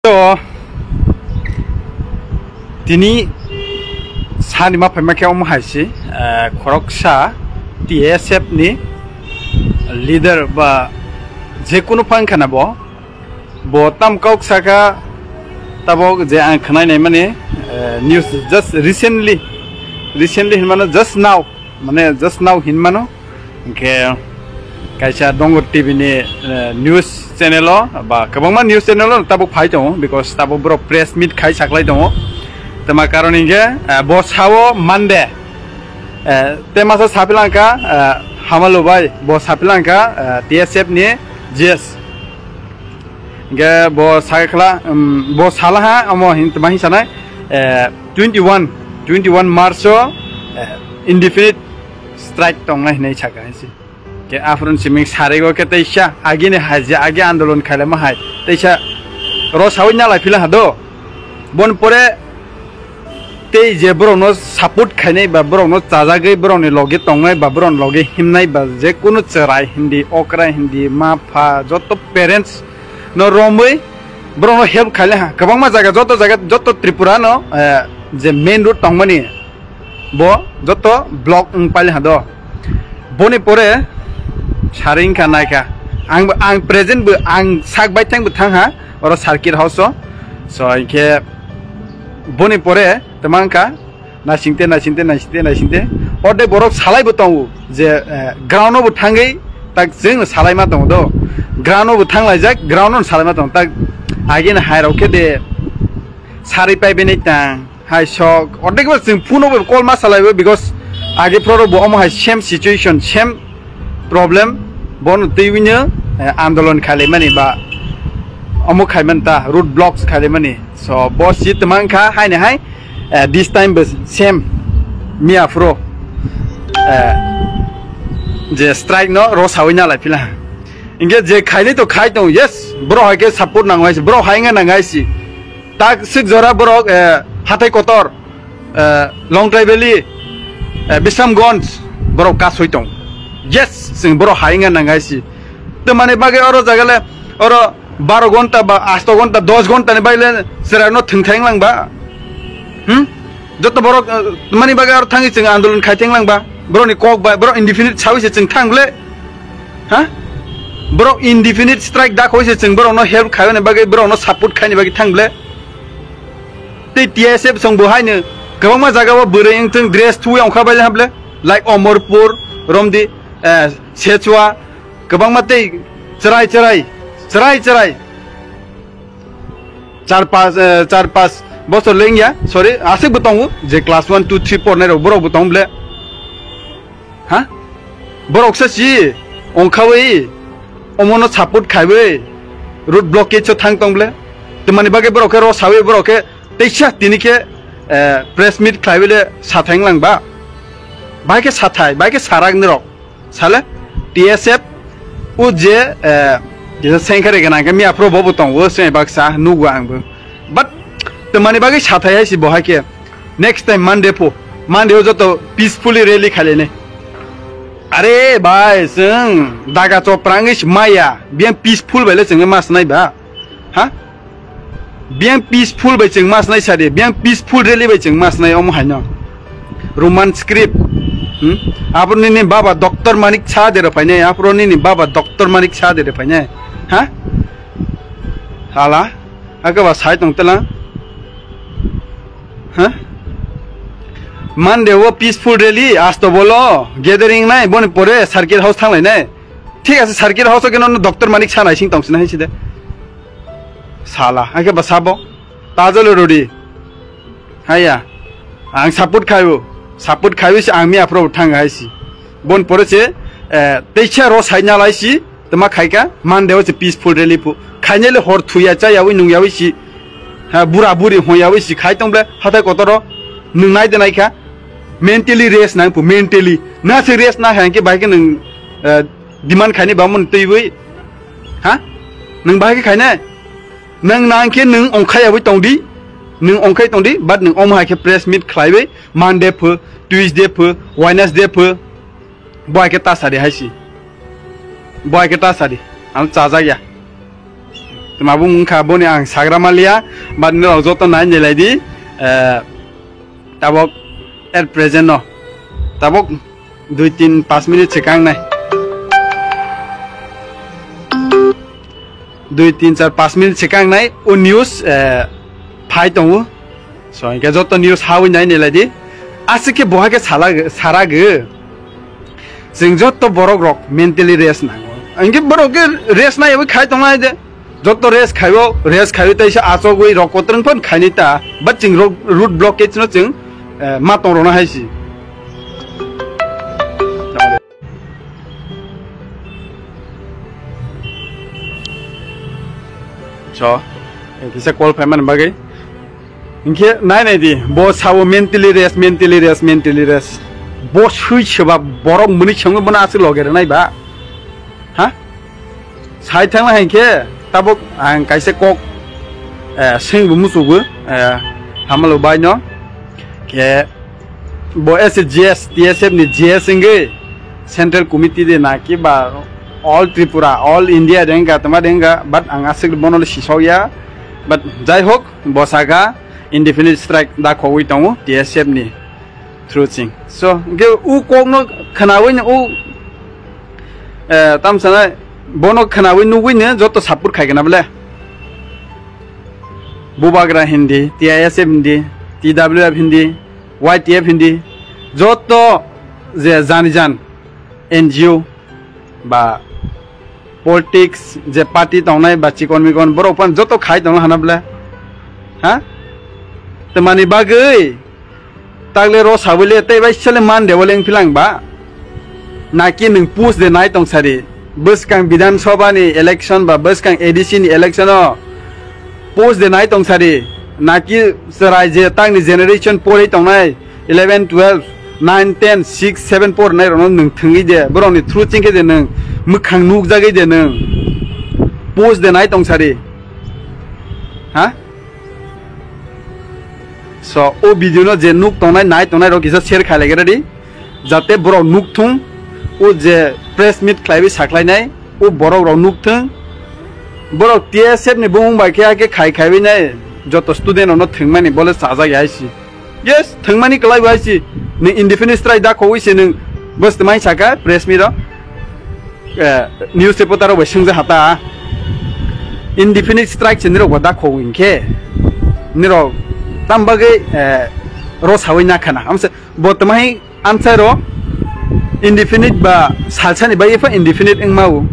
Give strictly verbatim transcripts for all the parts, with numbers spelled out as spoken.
To, tini sani ma phaima khe omo hai se, eh, khoroksa T S F ni leader ba je kunu phang khana bo, bo tam kok saka tabok je ang khnai nai mani, eh, news just recently, recently hin mano just now, mane just now hin mano. Hingke kaisa Dongor T V ni, eh, news channel o ba kwbangma news channel o tabuk phai tongo, because tabuk borok press meet khai saklai tongo. Tama karon hingke, eh, bo sao Monday, eh, te masa sapilangka, eh, Hamalu bai bo sapilangka, eh, T S F ni G S. Hingke bo sakhla, um, bo salaha omo hin tama hin sanai, eh, twenty one, twenty one March o, eh, indefinite strike tongnai hinui saka hinsi. Ke aphuru siming sarego ke teisa agini haji agi andolon khailama hai teisa ro sawi nalai phila hado. Bon pore tei je borokno support khainai ba borokno chajagwi borokni loge tongnai ba borokni loge himnai ba je kunu chwrai hindi, okra hindi, ma pha joto parents no romwi borokno help khaile ha. Kwbangma jaga, joto jaga, joto Tripura no, eh, je main road tongmani bo joto block wng paile ha do. Boni pore sari wngkha naikha. Ang, ang present bo, ang sak baithang bo thang ha oro circuit house o. So, hinkhe boni pore tama wngkha naisingte, naisingte, naisingte, naisingte. Orde borok salai bo tongo je, eh, ground o bo thangwi tak chwng salai ma tongo do. Ground o bo thang laijak, ground o salai ma tongo. Tak agini hai rok khe de sari pai bini tang. Hai sok, ordek ba chwng phone o call ma salai bo, because age phoro bo omo hai same situation, same problem, bono twiwino, eh, andolon khaile mani ba omo khaiman ta, road blocks khaile mani. So, bo si twmang kha, haini hai, eh, this time bo same, miya phoro, eh, je strike no ro sawi nalai phila. Inge je khaile to khai tong, yes, bro hai ke support nang hai si, bro hai nga nang hai si. Tak sik jora borok, eh, Hathai Kotor, eh, Longtrai Valley, eh, Bisramganj, borok kasoi tong. Yes, sing borok hainga nangai si. Te mane bagwi oro jaga le, oro baro gonta ba asto gonta, dos gonta ni bagwi le chwrai no thwng thang lang ba. Hmm? Joto borok, eh, mani bagwi oro thangwi chwng andolon khai thang lang ba. Borok ni kok ba, borok indefinite sawi se chwng thang le. Ha? Borok indefinite strike da khoi se chwng borok no help khai ni bagwi, borok no support khai ni bagwi thang le. Tei T S F song bo haino kwbangma jaga o bwrwi wngthung dress thuwi ongkha bai hable, like Omorpur, Romdi, eh, Sechua, kwbangma tei chwrai chwrai, chwrai chwrai. Char pas, eh, char pas bosor lengya, sorry, aswk bo tongo, je class one, two, three pornai rok borok bo tong ble. Ha? Borok sa si ongkhawi omono support khaiwi road blockade so thang tong ble. Twmani bagwi borok khe ro sawi borok khe teisa tini khe, eh, press meet khlaiwi le sathai wnglang ba. Bai khe sathai, bai khe sarak nirok. Sale T S F o je, eh, kisa sengkhe rega nang khe miya phro bo bo tongo se baksa nugo ang bo. But twmani bagwi sathai hai si bo hai khe. Next time Monday pho, Monday o joto peacefully rally khailene. Are bhai, chwng daga choprangwi se maya, biyang peaceful bai le chwngwi ma swnai ba? Ha? Biyang peaceful bai chwng ma swnai sadi, biyang peaceful rally bai chwng ma swnai omo haino. Roman script. Hmm? Abro nini baba Doctor Manik Saha dere phainai, abro nini baba Doctor Manik Saha dere phainai. Ha? Hala, ake ba sai tong tela. Ha? Monday o peaceful rally, asto bolo, gathering nai, boni pore circuit house thanglai nai. Thik ase, circuit house o khe nono Doctor Manik Saha naising tong sina hai side. Sala, ake ba sabo. Tajol rodi. Haya. Ang support khayo. Support khayo se ang miya phro thang hai si. Bon pore se, eh, teisa ro sai nalai si. Tama khaika, Monday o se peaceful rally pu. Khainai le hor thuya cha yawi nung yawi si. Ha, bura buri hon yawi si khai tong ble, hathai kotoro nung nai de nai kha. Mentally rest nang pu, mentally. Na se rest na kha ke bai ke nung, eh, demand khaini ba mun twi wi. Ha? Nung bai ke khainai? Nung nang khe nung ongkhai yawi tong di. Nung ongkhai tong di, but nung omo hai khe press meet khlai wi. Monday pu, Tuesday pu, Wednesday pu. Bo hai khe ta sadi hai si. Bo hai khe ta sadi. Ang chajak ya. Twma bumung wngkha boni ang sagra maliya, but norok joto nai nilai di, eh, tabok at present no, tabok dui tin pas minute swkang nai, dui tin char pas minute swkang nai o news, eh, phai tongo. So, hinkhe joto news hawi nai nilai di. Aswk khe bo hai khe sala, sara gw. Chwng joto borok rok mentally rest nango. Hinkhe borok khe rest nai abo khai tongnai de. Joto rest khaio, rest khaio tei se achogwi rok kotrwng phano khainai ta. But chwng rok road blockage no chwng, eh, ma tong rwna hai si. So, kisa call phaimani bagwi. Hinkhe nai nai di, bo sao mentally rest, mentally rest, mentally rest. Bo sui seba borok muni sengwi bono aswk loge rwnai ba? Ha? Sai thangna hinkhe tabuk ang kaisa kok, eh, sengbo musugo, eh, hamalo bai no. Khe bo as a G S, T S F ni G S wngwi Central Committee de na ki ba all Tripura, all India de wngkha, tama de wngkha, but ang aswk bono le sisok ya. But jai hok, bo saka indefinite strike da khogwi tongo T S F ni through ching. So, ge u kok no khnawi no u, eh, tam sana bono khnawi nugwi no joto support khai gana bole. Bubagra hindi, T I S F hindi, T W F hindi, Y T F hindi, joto je jani jan N G O ba politics je party tongnai ba chikon mikon borok phan joto khai tongna hana bole. Ha? Twmani bagwi tagle ro sabule tei bai sale man de boleng philang ba. Naki nwng post de nai tong sari. Bwskang Bidhan Sabha ni election ba bwskang A D C ni election o post de nai tong sari. Naki chwrai je tangni generation porwi tongnai eleven, twelve, nine, ten, six, seven, four nai rokno nwng thwngwi de, borokni through chingkhe de nwng mwkhang nukjagwi de nwng post de nai tong sari. Ha? So, o video no je nuk tongnai, nai tongnai rok kisa share khai lai di, jate borok nuk thung, o je press meet khlaiwi sakhlainai, o borok rok nuk thung, borok T S F ni bumung bai khe hakhe khai khaiwi nai, joto student rok no thwngmani bole chajak ya hai si. Yes, thwngmani kwlai bo hai si. Nwng indefinite strike da khogwi se nwng bwswtwmani saka press meet o, eh, news reporter rok bai swngjak hata. Indefinite strike se nirok bo da khogwi hinkhe nirok tam bagwi, eh, ro sawi na khana. Amsa bo twmai amsa ro indefinite ba salsa ni bagwi pha indefinite wngma o.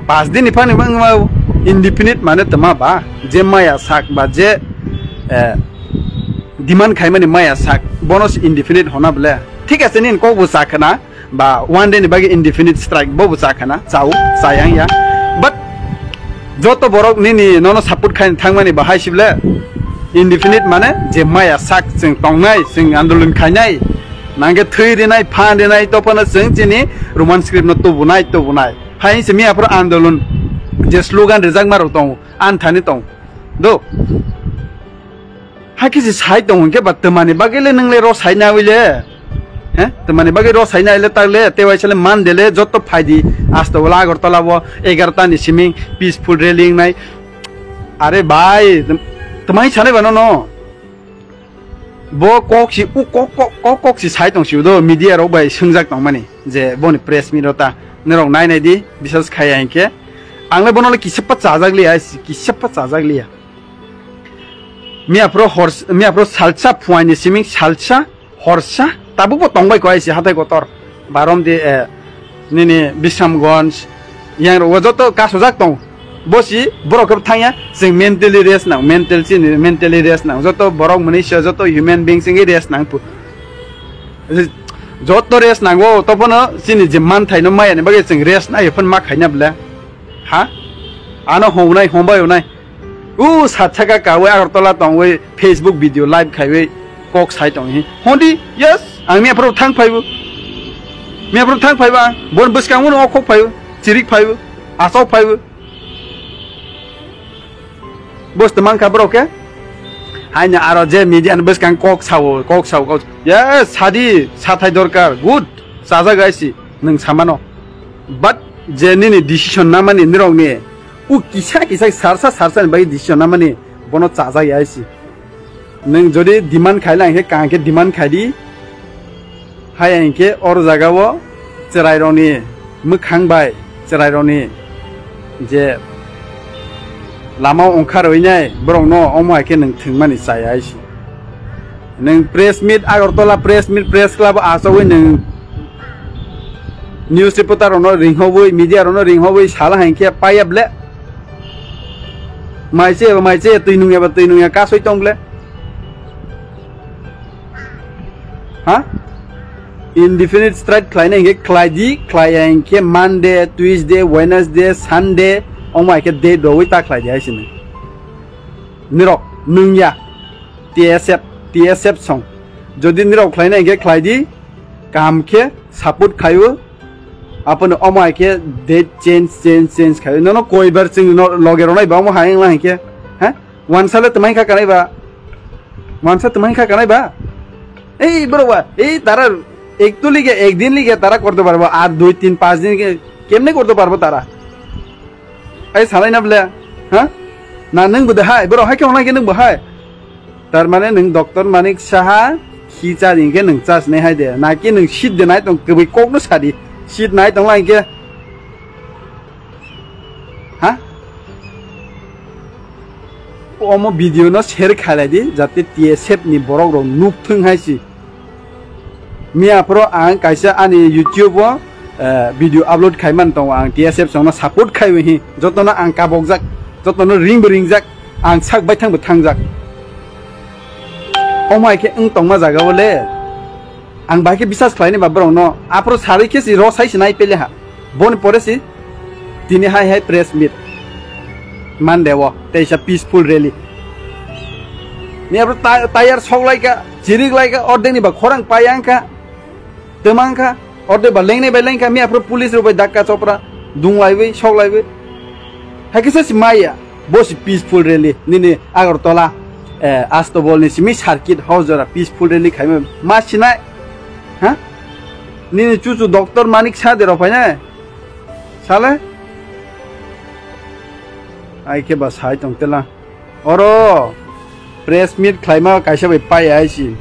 Pas din ni pha ni wngma o. Indefinite mane twma ba je maya sak ba je, eh, demand khaimani maya sak, bono se indefinite hona bole. Thik ase, nini kok bo cha khna, ba one day ni bagwi indefinite strike bo bo cha khna, chao, chayang ya. But joto borok nini nono support khaini thangmani bahai sible indefinite mane je maya sak chwng tongnai, chwng andolon khainai, nangkhe thwi rinai, phan rinai, tophano chwng chini Roman script no tubunai, tubunai. Hai se miya phuru andolon je slogan rijak ma rok tongo, anthani tong do. Hakhe se sai tong hwnkhe ba twmani bagwi le nwng le ro sai na wi le? He? Twmani bagwi ro sai na le tak le, tei waisa le man de le, joto phai di. Asto wala Agartala bo egarota ni siming peaceful rally wngnai. Are bhai, twm-, twmai sanai ba nono? Bo kok si, u kok, kok, kok, kok si sai tong si do, media rok bai swngjak tong mani je boni press meet rota. Norok nai nai di, biswas khaya hinkhe. Ang le bono le kisa pa chajak liya, kisa pa chajak liya. Miya phuru hor, miya phuru salsa phuaini siming salsa, horsa, tabukbo tongbai kho aisi hathai kotor. Barom di, eh, nini Bisramganj, yang rogo joto kasojak tong. Bosi, borok khe thangya, chwng mentally rest nang, mental chini, mentally rest nang. Joto borok mwnwi se, joto human beings wngwi rest nang phu. Joto rest nango, tophano chini je manthaino mayani bagwi chwng rest nai phano ma khaina bwle. Ha? Ano hongnai, honbai onai. U satsaka kawi Agartala tongwi Facebook video live khaiwi kok sai tong hi. Hondi, yes, ang miya phuru thang phaibo. Miya phuru thang phaibo ang. Bon bwskango no okhok phaibo, chirik phaibo, asok phaibo. Bos to mankha borok khe. Haino aro je media ni bwskang kok sao, kok sao, kok. Yes, sadi, sathai dorkar, good. Chajak aisi, nwng samano. But je nini decision namani nirokni O kisa kisa sarsa sarsa ni bagwi decision namani bono chajak ya si. Nwng jodi demand khaila hinkhe kaham khe demand khai di. Haya hinkhe or jagao chwrairokni mwkhang bai chwrairokni je lama ongkha rwinai borokno omo hai khe nwng thwngmani chaya si. Nwng press meet Agartala press meet press club achogwi nwng news reporter rokno ringhowi media rokno ringhowi sala hinkhe paiya ble. Maiche eba maiche twi nungya ba twi nungya kasoi tong ble. Ha? Indefinite strike khlaina hinkhe khlai di, khlaiya hinkhe Monday, Tuesday, Wednesday, Sunday, omo hai khe date rogwi ta khlai di hai sini. Nirok nungya T S F, T S F song. Jodi nirok khlaina hinkhe khlai di, kaham khe support khaio. Aponi omo hai khe date change, change, change khaio. Nono koibar chwng no loge ronai ba omo hai wngla hinkhe. Ha? Wansale twmai kha kanai ba? Wansa twmai kha kanai ba? Ei borok ba, ei tara ek to lige, ek din lige tara korte parbo, ar dui tin panch din ke kemne korte parbo tara? Ei salai na ble, ha? Na nwng bo de hai, borok hai khe onai khe nwng bo hai. Tar mane nwng doctor Manik Saha khi cha di hinkhe nwng chas ne hai de, na ki nwng seat de nai tong kwbwi kok no sadi, seat nai tong lai hinkhe. Ha? Omo video no share khailai di, jate T S F ni borok rok nuk thung hai si. Miya phoro ang kaisa ani YouTube o, eh, video upload khai man tongo, ang T S F song no support khai wi hi, joto no ang kabok jak, joto no ring bo ring jak, ang sak bai thang bo thang jak. Omo hai khe wng tongma jaga o le. Ang bahai khe bisas khlaini ba borokno. Aphuru sarwi khe si ro sai si nai pele ha. Boni pore si tini hai hai press meet. Monday o teisa peaceful rally. Ni aphuru ta-, tayar sok lai kha, chirik lai kha, ordeni ba khorang pai ang kha. Twmang kha, orde ba lengnai bai leng kha, mi aphuru police rok bai dakka chopra, dung laiwi, sok laiwi. Hai khe se si maya. Bo si peaceful rally nini Agartala, eh, Astobol ni simi circuit house jora peaceful rally khaima ma sinai? Ha? Nini chuchu doctor Manik Saha de rok phainai? Sale? Ai khe ba sai tong tela. Oro press meet khlaima kaisa bai pai ai si.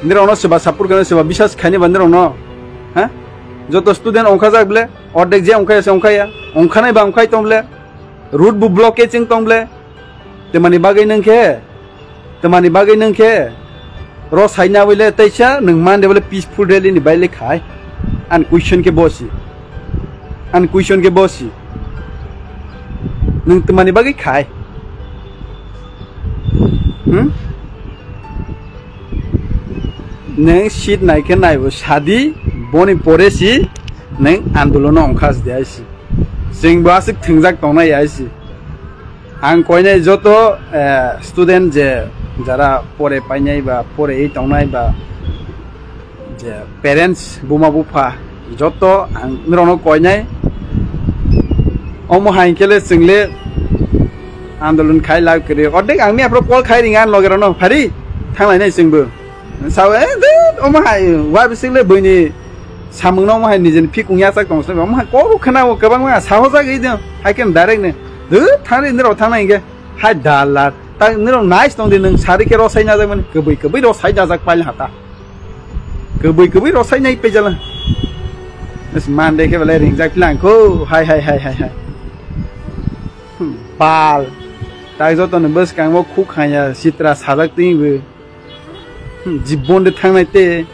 Nirok no seba support khaina, seba bisas khaini ba nirok no. Ha? Joto student ongkha jak ble, ordek je ongkha ya se ongkha ya. Ongkha nai ba ongkhai tong ble. Road bo blockage wng tong ble. Twmani bagwi nung khe, twmani bagwi nung khe, ro saina bole teisa nung mande bole peaceful rally ni baile khai. An question khe bosi. An question khe bosi. Nung twmani bagwi khai. Hmm? Nung seat nai khe naibo sadi, boni pore si nung andolono ongkhas de ai si. Chwng bo aswk thwngjak tongnai ai si. Ang koinai joto, eh, student je jara pore painai ba pore ei tongnai ba je parents buma bupha joto ang norokno koinai omo hai khe le chwng le andolon khai lab kwrwi. Ordek ang miya phoro call khai ringa loge rokno phari thanglainai chwngbo. Sao, eh, de, omo hai, wa bising le buini samung no omo hai nijeni phikung yachak tong se, omo hai kok khna o kwbang ma saho jak i de, hai khe direct ne, de, thang ri nirok thang nai ge, hai dalar, ta nirok nice tong di nung sari khe rosai na jak mani, kwbwi kwbwi rosai na jak pail hata, kwbwi kwbwi rosai nai pejala, es man de khe belai ring jak lang kho, hai, hai, hai, hai, hai, hmm, pal, ta joto ni bwskang o khuk khanya sitra sajak twi bo. Hmm, jibon de thangnai te.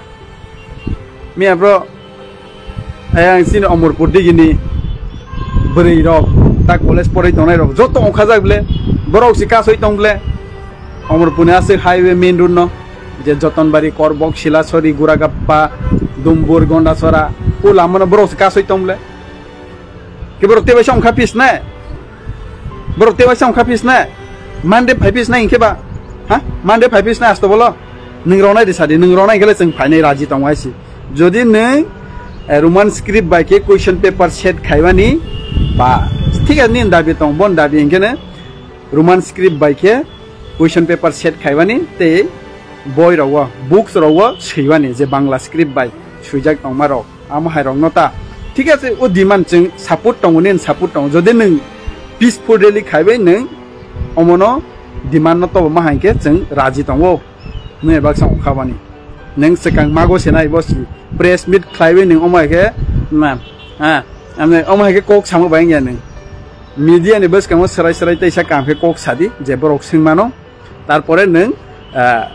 Miya bro, ayang sini Omorpur digini bwrwi rok, ta college porai tongnai rok, joto ongkha jak ble, borok si kasoi tong ble. Omorpur ni aswk highway main road no, je Jotonbari, Korbok, Silasori, Guragappa, Dumbur, Gondasora, o lama no borok si kasoi tong ble. Ke borok tebai song kha pis ne? Borok tebai song kha pis ne? Mande phai pis ne hinkhe ba? Ha? Mande phai pis ne asto bolo? Nung ronai de sadi, nung ronai gele chwng phainai raji tong ai si. Jodi nung, eh, Roman script bai khe question paper set khaibani ba, thik ani dabi tong, bon dabi hinkhe ne Roman script bai khe question paper set khaibani tei boi rogo, books rogo swibani je Bangla script bai swijak tongma rok. Amo hai rok no ta Thik ase, o demand chwng support tongo, nini support tongo. Jodi nwng peaceful rally khaibai nwng omono demand no tobo ma hai khe chwng raji tongo. Nwng baksa ongkha bani. Nwng swkang mago se nai bo si press meet khlaiwi nwng omo hai khe na, ha, amne omo hai khe kok samo bai wngya nwng. Media ni bwskango swrai swrai teisa kam khe kok sadi je borok swngmano. Tarpore nwng, ah,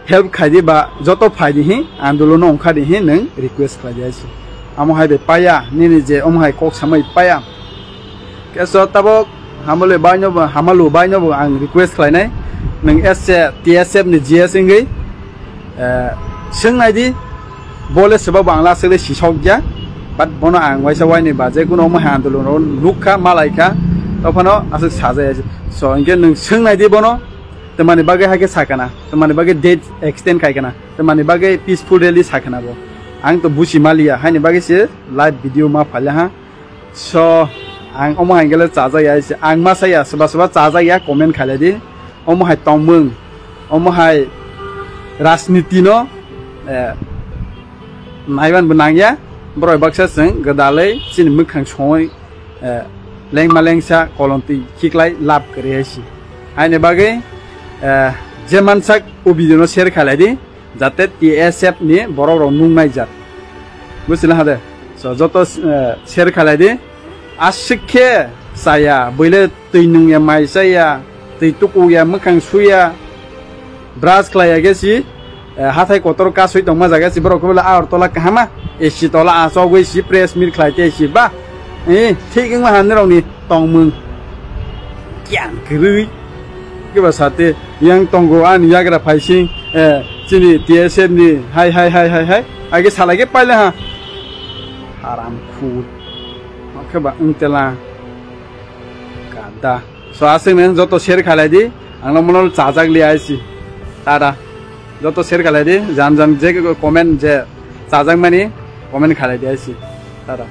help khaidi ba joto phaidi hi andolono ongkhadi hi nwng request khlaidi hai se. Amo hai bai paya, nini je omo hai kok samai paya. Keso tabok hamale baino bo, hamalu baino bo ang request khlainai. Nwng S C T S F ni G S wngwi, eh, swng naidi, bole swba bo ang last le sisok ya. But bono ang waisa waini ba je kuno omo hai andolono nukha, malaikha, tophano aswk sajaya se. So, hinkhe nwng swng naidi bono, tamani bagwi hai khe sakana, tamani bagwi date extend khaikana, tamani bagwi peaceful rally sakana bo. Ang to busi maliya, haini bagwi se live video ma phalya ha. So, ang omo hai gele chajak ya, ang ma saya, soba soba chajak ya, comment khailai di. Omo hai tongmung, omo hai rajniti no, eh, naiban bo nangya. Borok baksa chwng gwdalwi chini mwkhang songwi, eh, lengma lengsa kolomtwi khiklai lab kwrwi hai si. Haini bagwi, eh, je mansak o video no share khailai di. Jate T S F ni borok rok nung nai jak. Buchila hade. So, joto, eh, share khalai di. Aswk khe chaya, buile twi nung ya, mai chaya, twi tuku ya, mwkhang suya, brush khlai ya khe si, eh, hathai kotor kasui tongma jaga si borok khe bole Agartala kahama, A C tola achogwi si press meet khlai te si ba. Eh, thik wngma hani rokni tongmung. Kiyan kwrwi. Kiba sate yang tongo ani yagra phaising, eh, chini T S F ni hai, hai, hai, hai, hai. Age salai khe paile ha. Haram khur. Oke ba wngtela. Kada. So aswk nang joto share khalai di. Ang no mono chajak li aisi. Tada. Joto share khalai di. Jan jan je comment je chajak mani comment khalai di aisi. Tada.